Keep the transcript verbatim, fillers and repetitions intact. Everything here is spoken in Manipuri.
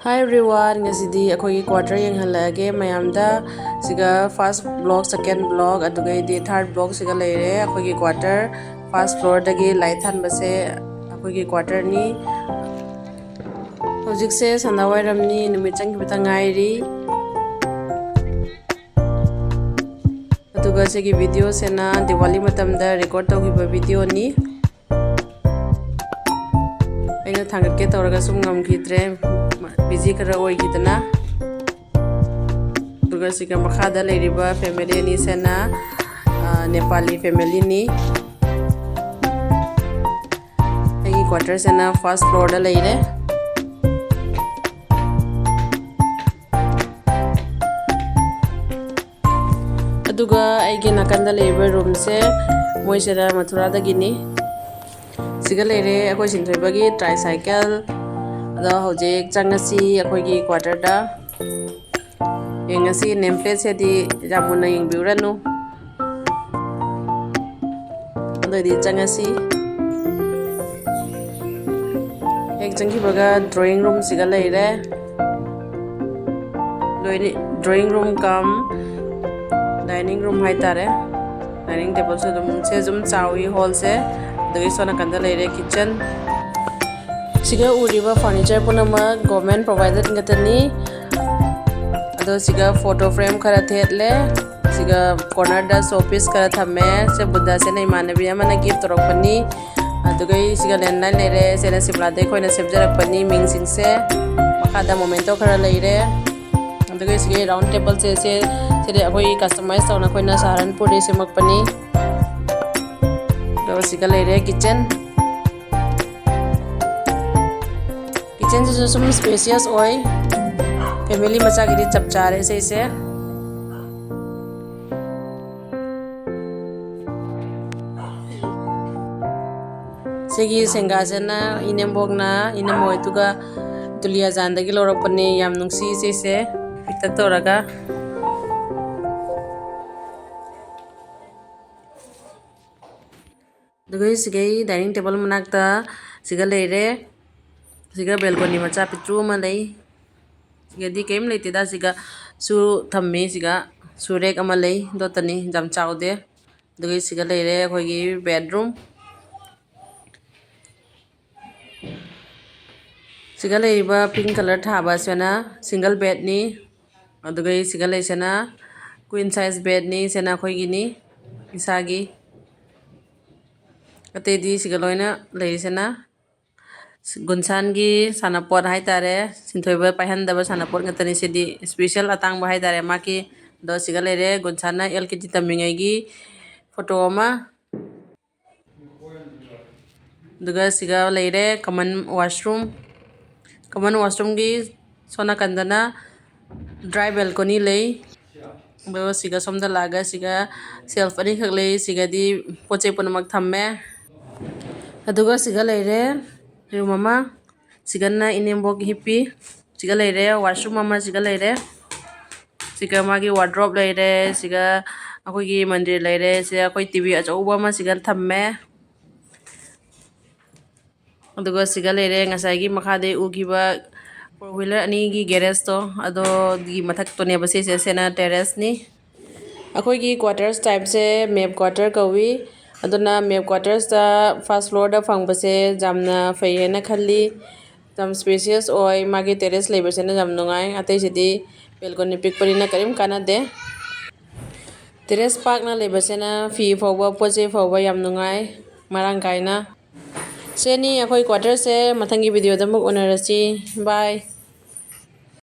Hi everyone, ꯉꯁꯤꯗꯤ ꯑꯩꯈꯣꯏꯒꯤ quarter ꯌꯦꯡꯍꯜꯂꯛꯑꯒꯦ ꯃꯌꯥꯝꯗ꯫ ꯁꯤꯒ first block, second block, ꯑꯗꯨꯒꯩꯗꯤ third block ꯁꯤꯒ ꯂꯩꯔꯦ꯫ ꯑꯩꯈꯣꯏꯒꯤ quarter first floor ꯗꯒꯤ light ꯊꯥꯟꯕꯁꯦ ꯑꯩꯈꯣꯏꯒꯤ quarter ꯅꯤ꯫ ꯍꯧꯖꯤꯛꯁꯦ ꯁꯟꯗꯥ ꯋꯥꯏꯔꯝꯅꯤ, ꯅꯨꯃꯤꯠ ꯆꯪꯈꯤꯕꯇ ꯉꯥꯏꯔꯤ꯫ ꯑꯗꯨꯒ ꯁꯤꯒꯤ video ꯁꯤꯅ ꯗꯤꯋꯥꯂꯤ ꯃꯇꯝꯗ record ꯇꯧꯈꯤꯕ video ꯅꯤ꯫ ꯑꯩꯅ ꯊꯥꯡꯒꯠꯀꯦ ꯇꯧꯔꯒ ꯁꯨꯝ ꯉꯝꯈꯤꯗ꯭ꯔꯦ, busy ꯈꯔ ꯑꯣꯏꯈꯤꯗꯅ꯫ ꯑꯗꯨꯒ ꯁꯤꯒ ꯃꯈꯥꯗ ꯂꯩꯔꯤꯕ family ꯑꯅꯤꯁꯤꯅ, ꯑ, ꯅꯦꯄꯥꯂꯤ family ꯅꯤ꯫ ꯑꯩꯒꯤ quarter ꯁꯤꯅ first floor ꯗ ꯂꯩꯔꯦ꯫ ꯑꯗꯨꯒ ꯑꯩꯒꯤ ꯅꯥꯀꯟꯗ ꯂꯩꯔꯤꯕ room ꯁꯦ ꯃꯣꯏꯁꯤꯅ ꯃꯊꯨꯔꯥꯗꯒꯤꯅꯤ꯫ ꯁꯤꯒ ꯂꯩꯔꯦ ꯑꯩꯈꯣꯏ ꯁꯤꯟꯊꯣꯏꯕꯒꯤ tricycle꯫ ꯑꯗꯣ ꯍꯧꯖꯤꯛ ꯆꯪꯉꯁꯤ ꯑꯩꯈꯣꯏꯒꯤ quarter ꯗ꯫ ꯌꯦꯡꯉꯁꯤ, name plate ꯁꯦꯗꯤ ꯌꯥꯝ ꯃꯨꯟꯅ ꯌꯦꯡꯕꯤꯔꯨꯔꯅꯨ꯫ ꯑꯗꯨ ꯑꯣꯏꯗꯤ ꯆꯪꯉꯁꯤ꯫ ꯍꯦꯛ ꯆꯪꯈꯤꯕꯒ drawing room ꯁꯤꯒ ꯂꯩꯔꯦ꯫ ꯂꯣꯏꯅ drawing room cum dining room ꯍꯥꯏꯇꯥꯔꯦ꯫ Dining table ꯁꯨ ꯑꯗꯨꯝ, ꯁꯦ ꯑꯗꯨꯝ ꯆꯥꯎꯏ hall ꯁꯦ꯫ ꯑꯗꯨꯒꯤ ꯁꯣꯝ ꯅꯥꯀꯟꯗ ꯂꯩꯔꯦ kitchen꯫ ꯁꯤꯒ ꯎꯔꯤꯕ furniture ꯄꯨꯝꯅꯃꯛ government provided ꯉꯥꯛꯇꯅꯤ꯫ ꯑꯗꯣ ꯁꯤꯒ photo frame ꯈꯔ ꯊꯦꯠꯂꯦ꯫ ꯁꯤꯒ corner ꯗ show piece ꯈꯔ ꯊꯝꯃꯦ꯫ ꯁꯦ ꯕꯨꯙꯁꯤꯅ ꯏꯃꯥꯟꯅꯕꯤ ꯑꯃꯅ gift ꯇꯧꯔꯛꯄꯅꯤ꯫ ꯑꯗꯨꯒ ꯁꯤꯒ landline ꯂꯩꯔꯦ꯫ ꯁꯤꯅ ꯁꯤꯝꯂꯥꯗꯩ ꯑꯩꯈꯣꯏꯅ ꯁꯦꯝꯖꯔꯛꯄꯅꯤ ꯃꯤꯡꯁꯤꯡꯁꯦ꯫ ꯃꯈꯥꯗ memento ꯈꯔ ꯂꯩꯔꯦ꯫ ꯑꯗꯨꯒ ꯁꯤꯒꯤ round table ꯁꯦ, ꯁꯦ, ꯁꯤꯗꯤ ꯑꯩꯈꯣꯏ customize ꯇꯧꯅ ꯑꯩꯈꯣꯏꯅ ꯁꯍꯥꯔꯟꯄꯨꯔꯗꯒꯤ ꯁꯦꯝꯃꯛꯄꯅꯤ꯫ ꯑꯗꯨꯒ ꯁꯤꯒ ꯂꯩꯔꯦ kitchen꯫ Kitchen ꯁꯤꯁꯨ ꯁꯨꯝ spacious ꯑꯣꯏ꯫ Family ꯃꯆꯥꯒꯤꯗꯤ ꯆꯞ ꯆꯥꯔꯦ ꯁꯤꯁꯦ꯫ ꯁꯤꯒꯤ ꯁꯦꯡꯒꯥꯁꯤꯅ ꯏꯅꯦꯝꯕꯣꯛꯅ, ꯏꯅꯝꯃ ꯍꯣꯏꯗꯨꯒ ꯗꯨꯂꯤꯌꯥꯖꯥꯟꯗꯒꯤ ꯂꯧꯔꯛꯄꯅꯦ꯫ ꯌꯥꯝ ꯅꯨꯡꯁꯤ ꯁꯤꯁꯦ, ꯄꯤꯛꯇꯛ ꯇꯧꯔꯒ꯫ ꯑꯗꯨꯒ ꯁꯤꯒꯩ dining table ꯃꯅꯥꯛꯇ ꯁꯤꯒ ꯂꯩꯔꯦ꯫ ꯁꯤꯒ balcony ꯃꯆꯥ ꯄꯤꯛꯇ꯭ꯔꯨ ꯑꯃ ꯂꯩ꯫ ꯁꯤꯒꯗꯤ ꯀꯔꯤꯝ ꯂꯩꯇꯦꯗ꯫ ꯁꯤꯒ ꯁꯨ ꯊꯝꯃꯤ꯫ ꯁꯤꯒ ꯁꯨ ꯔꯦꯛ ꯑꯃ ꯂꯩ, ꯗꯣꯠꯇꯅꯤ, ꯌꯥꯝ ꯆꯥꯎꯗꯦ꯫ ꯑꯗꯨꯒ ꯁꯤꯒ ꯂꯩꯔꯦ ꯑꯩꯈꯣꯏꯒꯤ ꯕꯦꯠꯔꯨꯝ꯫ ꯁꯤꯒ ꯂꯩꯔꯤꯕ ꯄꯤꯡ ꯀꯂꯔ ꯊꯥꯕ ꯑꯁꯤꯅ ꯁꯤꯡꯒꯜ ꯕꯦꯗꯅꯤ꯫ ꯑꯗꯨꯒ ꯁꯤꯒ ꯂꯩꯁꯤꯅ ꯀ꯭ꯋꯤꯟ ꯁꯥꯏꯖ ꯕꯦꯗꯅꯤ꯫ ꯁꯤꯅ ꯑꯩꯈꯣꯏꯒꯤꯅꯤ, ꯏꯁꯥꯒꯤ꯫ ꯑꯇꯩꯗꯤ ꯁꯤꯒ ꯂꯣꯏꯅ ꯂꯩꯔꯤꯁꯤꯅ ꯒꯨꯟꯁꯥꯟꯒꯤ ꯁꯥꯟꯅꯄꯣꯠ ꯍꯥꯏꯇꯥꯔꯦ, ꯁꯤꯟꯊꯣꯏꯕ ꯄꯥꯏꯍꯟꯗꯕ ꯁꯥꯟꯅꯄꯣꯠ ꯉꯥꯛꯇꯅꯤ꯫ ꯁꯤꯗꯤ ꯏꯁꯄꯤꯁꯦꯜ ꯑꯇꯥꯡꯕ ꯍꯥꯏꯇꯥꯔꯦ ꯃꯥꯒꯤ꯫ ꯑꯗꯣ ꯁꯤꯒ ꯂꯩꯔꯦ ꯒꯨꯟꯁꯥꯟꯅ ꯑꯦꯜ ꯀꯦ ꯖꯤ ꯇꯝꯃꯤꯉꯩꯒꯤ ꯐꯣꯇꯣ ꯑꯃ꯫ ꯑꯗꯨꯒ ꯁꯤꯒ ꯂꯩꯔꯦ ꯀꯃꯟ ꯋꯥꯁꯔꯨꯝ꯫ ꯀꯃꯟ ꯋꯥꯁꯔꯨꯝꯒꯤ ꯁꯣꯝ ꯅꯥꯀꯟꯗꯅ ꯗ꯭ꯔꯥꯏ ꯕꯦꯜꯀꯣꯅꯤ ꯂꯩ꯫ ꯑꯗꯨꯒ ꯁꯤꯒ ꯁꯣꯝꯗ ꯂꯥꯛꯑꯒ ꯁꯤꯒ ꯁꯦꯜꯐ ꯑꯅꯤꯈꯛ ꯂꯩ꯫ ꯁꯤꯒꯗꯤ ꯄꯣꯠ ꯆꯩ ꯄꯨꯝꯅꯃꯛ ꯊꯝꯃꯦ꯫ ꯑꯗꯨꯒ ꯁꯤꯒ ꯂꯩꯔꯦ ꯔꯨꯝ ꯑꯃ꯫ ꯁꯤꯒꯅ ꯏꯅꯦꯝꯕꯣꯛ ꯍꯤꯞꯄꯤ꯫ ꯁꯤꯒ ꯂꯩꯔꯦ ꯋꯥꯁꯔꯨꯝ ꯑꯃ, ꯁꯤꯒ ꯂꯩꯔꯦ꯫ ꯁꯤꯒ ꯃꯥꯒꯤ ꯋꯥꯔꯗ꯭ꯔꯣꯞ ꯂꯩꯔꯦ꯫ ꯁꯤꯒ ꯑꯩꯈꯣꯏꯒꯤ ꯃꯟꯗꯤꯔ ꯂꯩꯔꯦ꯫ ꯁꯤꯒ ꯑꯩꯈꯣꯏ ꯇꯤ ꯚꯤ ꯑꯆꯧꯕ ꯑꯃ ꯁꯤꯒ ꯊꯝꯃꯦ꯫ ꯑꯗꯨꯒ ꯁꯤꯒ ꯂꯩꯔꯦ ꯉꯁꯥꯏꯒꯤ ꯃꯈꯥꯗꯩ ꯎꯈꯤꯕ ꯐꯣꯔ ꯋꯤꯂꯔ ꯑꯅꯤꯒꯤ ꯒꯦꯔꯦꯖꯇꯣ, ꯑꯗꯨꯒꯤ ꯃꯊꯛꯇꯨꯅꯦꯕ ꯁꯤꯁꯦ꯫ ꯁꯤꯅ ꯇꯦꯔꯦꯁꯅꯤ꯫ ꯑꯩꯈꯣꯏꯒꯤ ꯀ꯭ꯋꯥꯇꯔꯁ ꯇꯥꯏꯞꯁꯦ ꯃꯦꯞ ꯀ꯭ꯋꯥꯇꯔ ꯀꯧꯏ꯫ ꯑꯗꯨꯅ ꯃꯦꯞ ꯀ꯭ꯋꯥꯇꯔꯁꯇ ꯐꯥꯔꯁ ꯐ꯭ꯂꯣꯔꯗ ꯐꯪꯕꯁꯦ ꯌꯥꯝꯅ ꯐꯩ ꯍꯥꯏꯅ ꯈꯜꯂꯤ꯫ ꯌꯥꯝ ꯁ꯭ꯄꯦꯁꯤꯌꯁ ꯑꯣꯏ꯫ ꯃꯥꯒꯤ ꯇꯦꯔꯦꯁ ꯂꯩꯕꯁꯤꯅ ꯌꯥꯝ ꯅꯨꯡꯉꯥꯏ꯫ ꯑꯇꯩꯁꯤꯗꯤ ꯕꯦꯜꯀꯣꯅꯤ ꯄꯤꯛꯄꯅꯤꯅ ꯀꯔꯤꯝ ꯀꯥꯟꯅꯗꯦ꯫ ꯇꯦꯔꯦꯁ ꯄꯥꯛꯅ ꯂꯩꯕꯁꯤꯅ ꯐꯤ ꯐꯧꯕ, ꯄꯣꯠ ꯆꯩ ꯐꯧꯕ ꯌꯥꯝ ꯅꯨꯡꯉꯥꯏ, ꯃꯔꯥꯡ ꯀꯥꯏꯅ꯫ ꯁꯤꯅꯤ ꯑꯩꯈꯣꯏ ꯀ꯭ꯋꯥꯇꯔꯁꯦ꯫ ꯃꯊꯪꯒꯤ ꯚꯤꯗꯤꯑꯣꯗ ꯑꯃꯨꯛ ꯎꯅꯔꯁꯤ꯫ ꯕꯥꯏ꯫